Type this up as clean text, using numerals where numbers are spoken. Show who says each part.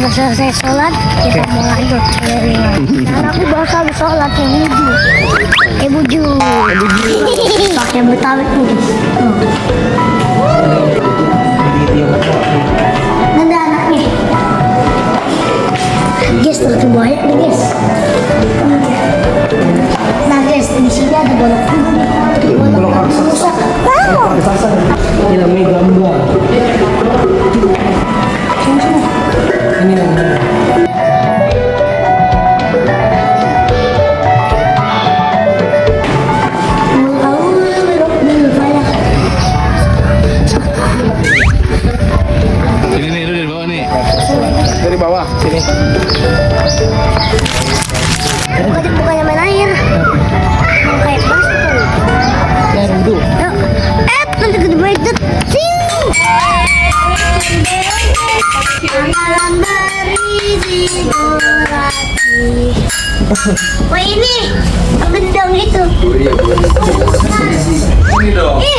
Speaker 1: Setelah selesai sholat, kita mau lanjut kelilingan. Dan aku baru habis sholat yang wudhu. Buju. Pakai betawi nih. Nanti anaknya. Guys, terlalu banyak nih guys. Nah guys, di sini ada bolak rusak.
Speaker 2: Ini namanya gambar. Ini namanya.
Speaker 3: Sini nih, lu dari bawah nih.
Speaker 2: Dari bawah sini.
Speaker 1: Bukannya main air. Kayak basah tuh.
Speaker 2: Ya duduk.
Speaker 1: Yuk. Nanti gede banget. Sini. Amalan berisi berarti. Wah ini gendang itu.
Speaker 3: Ini dong.
Speaker 1: Ih,